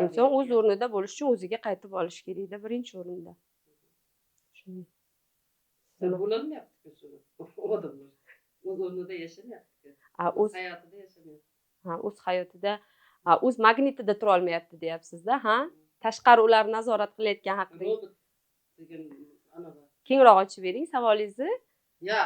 Inson o'z o'rnida bo'lish uchun o'ziga qaytib olish kerakda birinchi o'rinda. Shunday. Bo'lolmayapti-ku shuni odamlar. O'z o'rnida yashamayapti-ku. O'z hayotida yashamayapti. Ha, o'z hayotida, o'z magnitida turolmayapti deyapsizda, ha? Tashqari ular nazorat qilayotgan haqida. Robot degan anavi. Kengroq ochib bering savolingizni. Ya,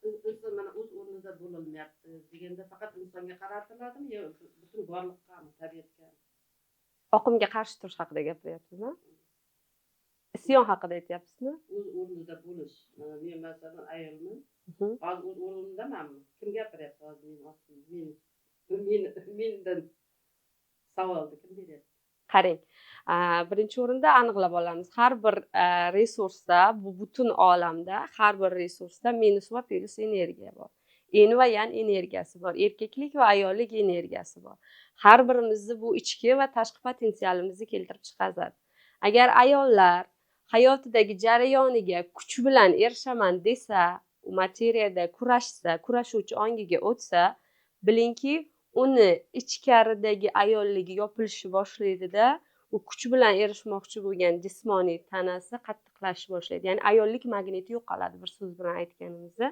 inson mana o'z o'rnida bo'lolmayapti deganda faqat insonga qaratiladimi yo butun borliqqami, tabiatgami? Oqimga qarshi turish haqida gapiryapsizmi? Isyon haqida aytyapsizmi? O'z o'rnida bo'lish. Mana men, masalan, ayolman. Hozir o'z o'rnimdamanmi? Kim gapiryapti hozir meni ostimda? Men mendan savolni kim beryapti? Qarang, birinchi o'rinda aniqlab olamiz. Har bir resursda, bu butun olamda har bir resursda minus va plyus energiya bor. En va yan energiyasi bor, erkaklik va ayollik energiyasi bor. Har birimizni bu ichki va tashqi potensialimizni keltirib chiqaradi. Agar ayollar hayotidagi jarayoniga kuch bilan erishaman desa, u materiyada kurashsa, kurashuvchi ongiga o'tsa, bilingki, uni ichkaridagi ayolligi yopilishni boshlaydida, u kuch bilan erishmoqchi bo'lgan jismoniy tanasi qattiqlashishni boshlaydi. Ya'ni ayollik magniti yo'qoladi, bir so'z bilan aytganimizda.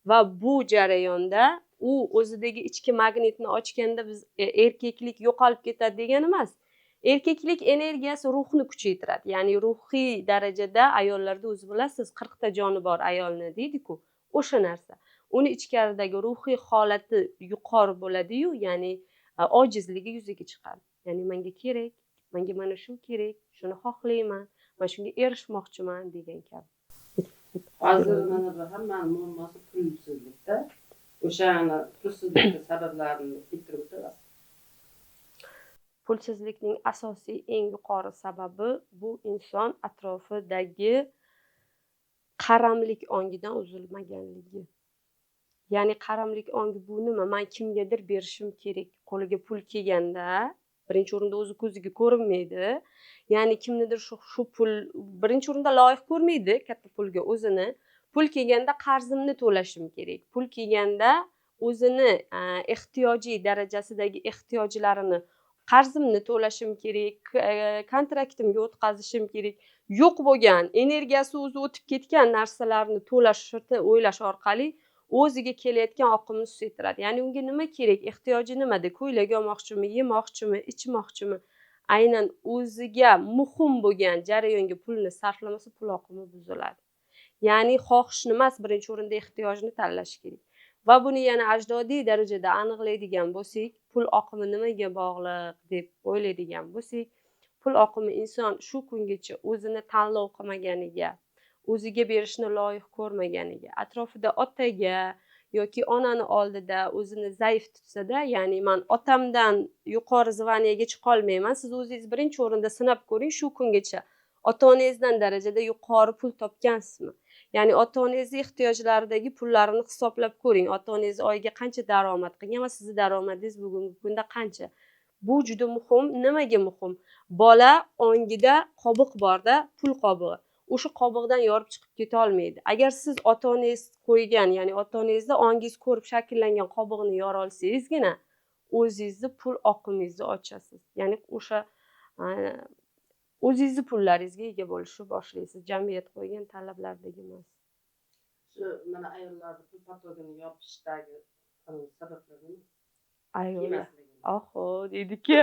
Va bu jarayonda u o'zidagi ichki magnitni ochganda biz erkaklik yo'qolib ketadi degani emas. Erkaklik energiyasi ruhni kuchaytiradi. Ya'ni ruhiy darajada ayollarda, o'zi bilasiz, 40 ta joni bor ayolni deydi-ku, o'sha narsa. Uni ichkaridagi ruhiy holati yuqori bo'ladi-yu, ya'ni ojizligi yuzaga chiqadi. Ya'ni menga kerak, menga mana shu kerak, shuni xohlayman, man shunga erishmoqchiman degan kabi. Hozir mana bu hammani muammosi pulsizlikda. O'shani pulsizlikni sabablarini keltirib o'tasiz. Pulsizlikning asosiy eng yuqori sababi bu inson atrofidagi qaramlik ongidan uzilmaganligi. Ya'ni qaramlik ongi bu nima? Man kimgadir berishim kerak. Qo'liga pul kelganda birinchi o'rinda o'zi ko'ziga ko'rinmaydi. Ya'ni kimnidir shu pul birinchi o'rinda loyiq ko'rmaydi katta pulga o'zini. Pul kelganda qarzimni to'lashim kerak. Pul kelganda o'zini ehtiyojiy darajasidagi ehtiyojlarini, qarzimni to'lashim kerak, kontraktimga o'tkazishim kerak. Yo'q bo'lgan, energiyasi o'zi o'tib ketgan narsalarni to'lashni o'ylash orqali o'ziga kelayotgan oqimni susaytiradi. Ya'ni unga nima kerak, ehtiyoji nimada? Ko'ylak olmoqchimi, yemoqchimi, ichmoqchimi? Aynan o'ziga muhim bo'lgan jarayonga pulni sarflamasa, pul oqimi buziladi. Ya'ni xohishni emas, birinchi o'rinda ehtiyojni tanlash kerak. Va buni yana ajdodiy darajada aniqlaydigan bo'lsak, pul oqimi nimaga bog'liq deb o'ylaydigan bo'lsak, pul oqimi inson shu kungacha o'zini tanlov qilmaganiga, o'ziga berishni loyiq ko'rmaganiga, atrofida otaga yoki onani oldida o'zini zaif tutsada, ya'ni man otamdan yuqori звания ga chiqa olmayman, siz o'zingiz birinchi o'rinda sinab ko'ring, shu kungacha ota-onangizdan darajada yuqori pul topgansizmi? Ya'ni ota-onangizni ehtiyojlaridagi pullarini hisoblab ko'ring. Ota-onangiz oyiga qancha daromad qilgan va sizni daromadingiz bugungi kunda qancha? Bu juda muhim. Nimaga muhim? Bola ongida qobiq borda, pul qobig'i. O'sha qobiqdan yorib chiqib keta olmaydi. Agar siz ota-onangiz qo'ygan, ya'ni ota-onangizni ongingiz ko'rib shakllangan qobig'ini yora olsangizgina, o'zingizni pul oqimingizni ochasiz. Ya'ni o'sha o'zingizni pullaringizga ega bo'lishni boshlaysiz. Jamiyat qo'ygan talablardagi emas. Shu mana ayollarni pul поток ini yopishdagi sabablar nima? Ayollar. Kelmasligi. Oho, deydiki.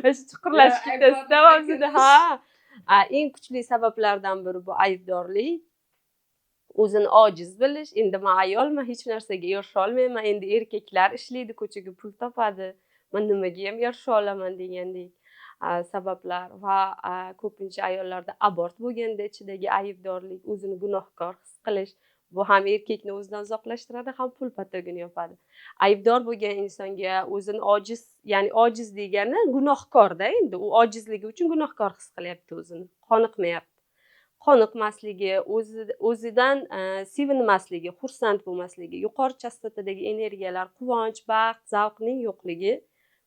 Mana shu chuqurlashib Ya, ketasiz aybdorlik davomida, kirish. Ha. Eng kuchli sabablardan biri bu aybdorlik. O'zini ojiz bilish. Endi men ayolman, hech narsaga erisha olmayman. Endi erkaklar ishlaydi, ko'chaga pul topadi. Men nimaga ham erisha olaman degandek sabablar va ko'pincha ayollarda abort bo'lganda ichidagi aybdorlik, o'zini gunohkor his qilish, bu ham erkakni o'zidan uzoqlashtiradi, ham pul поток ini yopadi. Aybdor bo'lgan insonga o'zini ojiz, ya'ni ojiz degani gunohkorda, endi u ojizligi uchun gunohkor his qilyapti o'zini, qoniqmayapti. Qoniqmasligi, o'zidan sevinmasligi, xursand bo'lmasligi, yuqori chastotadagi energiyalar, quvonch, baxt, zavqning yo'qligi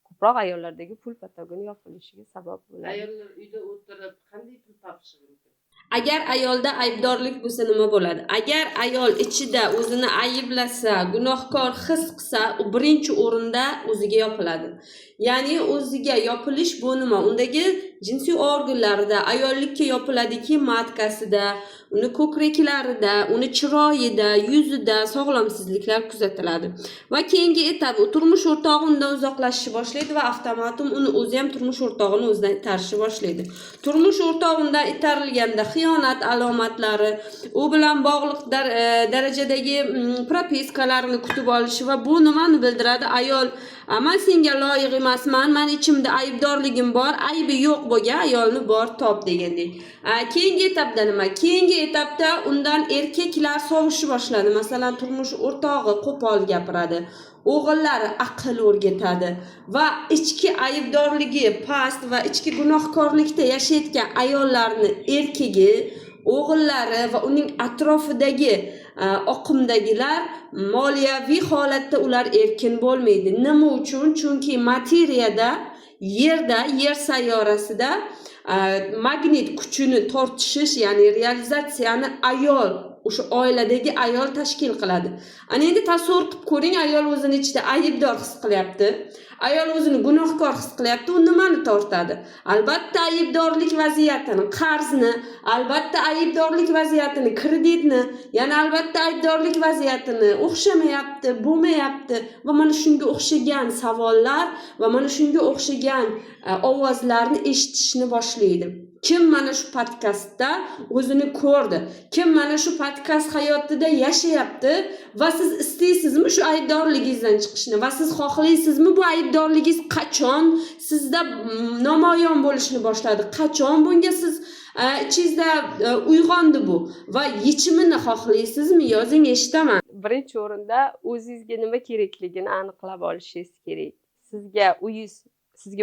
ko'proq ayollardagi pul поток ini yopilishiga sabab bo'ladi. Ayollar uyda o'tirib qanday pul topishi mumkin? Agar ayolda aybdorlik bo'lsa nima bo'ladi? Agar ayol ichida o'zini ayblasa, gunohkor his qilsa, u birinchi o'rinda o'ziga yopiladi. Ya'ni o'ziga yopilish bu nima? Undagi jinsiy organlarida, ayollikka yopiladiki, матка sida, uni ko'kraklarida, uni chiroyida, yuzida sog'lomsizliklar kuzatiladi. Va keyingi этап, u turmush o'rtog'i undan uzoqlashishni boshlaydi va avtomatik uni o'zi ham turmush o'rtog'ini o'zidan itarishni boshlaydi. Turmush o'rtog'i undan itarilganda xiyonat alomatlari, u bilan bog'liq darajadagi прописка larni kutib olishi va bu nimani bildiradi? Ayol, man senga loyiq emasman, mani ichimda aybdorligim bor, aybi yo'q bo'lgan ayolni bor top degandek. Keyingi этап da nima? Keyingi этап da undan erkaklar sovishni boshladi. Masalan, turmush o'rtog'i qo'pol gapiradi, o'g'illari aql o'rgatadi va ichki aybdorligi past va ichki gunohkorlikda yashayotgan ayollarni erkagi, o'g'illari va uning atrofidagi oqimdagilar moliyaviy holatda ular erkin bo'lmaydi. Nima uchun? Chunki materiyada, yerda, yer sayyorasida magnit kuchini tortishish, ya'ni realizatsiyani ayol, o'sha oiladagi ayol tashkil qiladi. Ana endi tasavvur qilib ko'ring, ayol o'zini ichida aybdor his qilyapti, ayol o'zini gunohkor his qilyapti, u nimani tortadi? Albatta aybdorlik vaziyatini, qarzni, albatta aybdorlik vaziyatini, kreditni, yana albatta aybdorlik vaziyatini, o'xshamayapti, bo'lmayapti va mana shunga o'xshagan savollar va mana shunga o'xshagan ovozlarni eshitishni boshlaydi. Kim mana shu podkastda o'zini ko'rdi? Kim mana shu podkast hayotida yashayapti va siz istaysizmi shu aybdorligingizdan chiqishni va siz xohlaysizmi, bu aybdorligingiz qachon sizda namoyon bo'lishni boshladi? Qachon bunga siz ichingizda uyg'ondi bu va yechimini xohlaysizmi? Yozing, eshitaman. Birinchi o'rinda o'zingizga nima kerakligini aniqlab olishingiz kerak. Sizga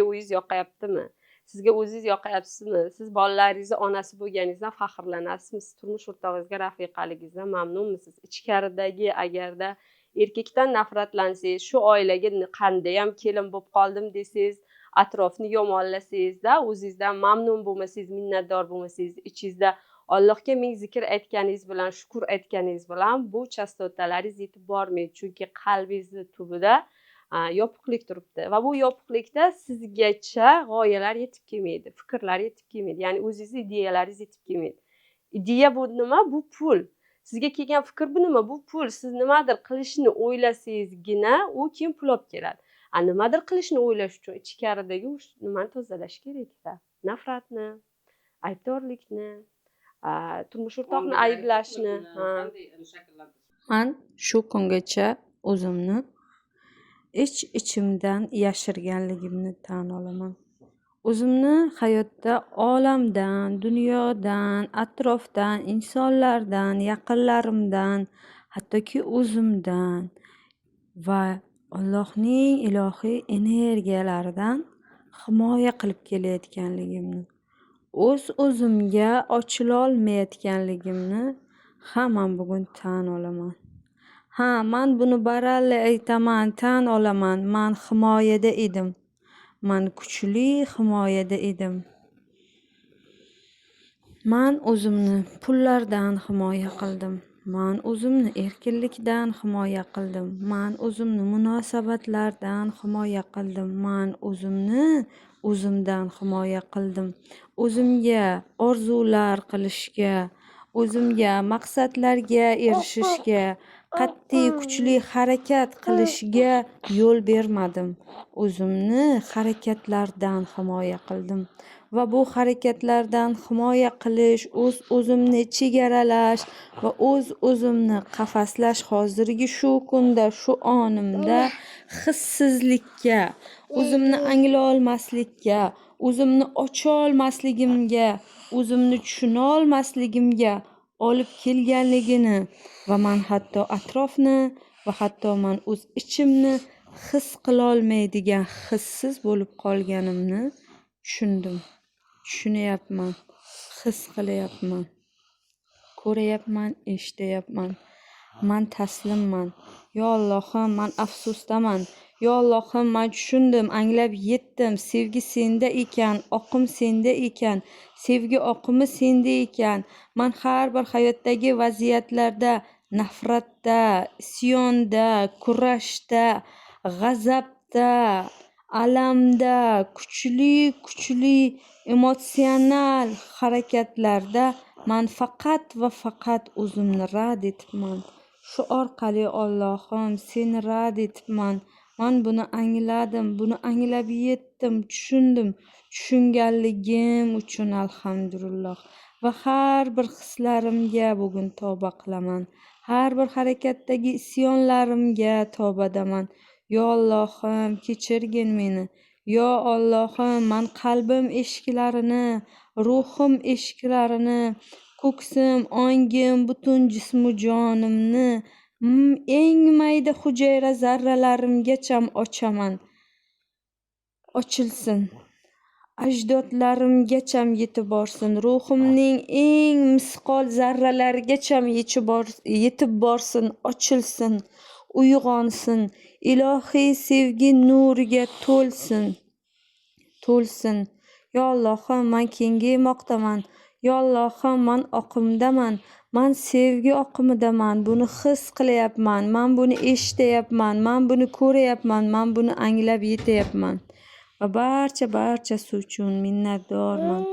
uyingiz yoqayaptimi? Sizga o'zingiz yoqayapsizmi? Siz bolalaringizni onasi bo'lganingizdan faxrlanasizmi? Siz turmush o'rtog'ingizga rafiqaligingizdan mamnunmisiz? Ichkaridagi agarda erkakdan nafratlansangiz, shu oilaga qandayyam kelin bo'lib qoldim desangiz, atrofni yomonlasangizda, o'zingizdan mamnun bo'lmasangiz, minnatdor bo'lmasangiz, ichingizda Allohga ming zikr aytganingiz bilan, shukur aytganingiz bilan bu chastotalaringiz yetib bormaydi, chunki qalbingizni tubida yopiqlik turibdi va bu yopiqlikda sizgacha g'oyalar yetib kelmaydi, fikrlar yetib kelmaydi, ya'ni o'zingizni ideyalaringiz yetib kelmaydi. Ideya bu nima? Bu pul. Sizga kelgan fikr bu nima? Bu pul. Siz nimadir qilishni o'ylasangizgina u keyin pul olib keladi. A nimadir qilishni o'ylash uchun ichkaridagi o'sha nimani tozalash kerakda: nafratni, aybdorlikni, turmush o'rtoqni ayblashni, ha. Qanday shakllantirish? Man shu kungacha o'zimni ich ichimdan yashirganligimni tan olaman. O'zimni hayotda olamdan, dunyodan, atrofdan, insonlardan, yaqinlarimdan, hattoki o'zimdan va Allohning ilohiy energiyalaridan himoya qilib kelayotganligimni, o'z o'zimga ochilolmayotganligimni ha, man bugun tan olaman. Ha, man buni baralla aytaman, tan olaman. Man himoyada edim. Man kuchli himoyada edim. Man o'zimni pullardan himoya qildim. Man o'zimni erkinlikdan himoya qildim. Man o'zimni munosabatlardan himoya qildim. Man o'zimni o'zimdan himoya qildim. O'zimga orzular qilishga, o'zimga maqsadlarga erishishga, qat'iy kuchli harakat qilishga yo'l bermadim. O'zimni harakatlardan himoya qildim va bu harakatlardan himoya qilish, o'z o'zimni chegaralash va o'z o'zimni qafaslash hozirgi shu kunda, shu onimda hissizlikka, o'zimni anglolmaslikka, o'zimni ocholmasligimga, o'zimni tushunolmasligimga olib kelganligini va man hatto atrofni va hatto man o'z ichimni his qilolmaydigan hissiz bo'lib qolganimni tushundim, tushunyapman, his qilyapman, ko'rayapman, eshityapman. Man taslimman. Yo Allohim, man afsusdaman. Yo Allohim, man tushundim, anglab yetdim. Sevgi senda ekan, oqim senda ekan, sevgi oqimi senda ekan. Man har bir hayotdagi vaziyatlarda nafratda, isyonda, kurashda, g'azabda, Alamda, kuchli-kuchli emotsional harakatlarda man faqat va faqat o'zimni rad etibman. Shu orqali Allohim, seni rad etibman. Man buni angladim, buni anglab yetdim, tushundim. Tushunganligim uchun alhamdulillah. Va har bir hislarimga bugun tavba qilaman. Har bir harakatdagi isyonlarimga tavbadaman. Yo Allohim, kechirgin meni. Yo Allohim, man qalbim eshiklarini, ruhim eshiklarini, ko'ksim, ongim, butun jismu jonimni eng mayda hujayra zarralarimgacha ochaman. Ochilsin. Ajdodlarimgacha yetib borsin. Ruhimning eng misqol zarralarigacha yetib borsin, ochilsin, uyg'onsin, ilohiy sevgi nuriga to'lsin. To'lsin. Yo Allohim, man kengaymoqdaman. Yo Allohim, man oqimdaman. Man sevgi oqimidaman. Buni his qilyapman. Man buni eshityapman. Man buni ko'ryapman. Man buni anglab yetyapman. Va barcha barchasi uchun minnatdorman.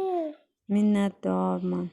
Minnatdorman.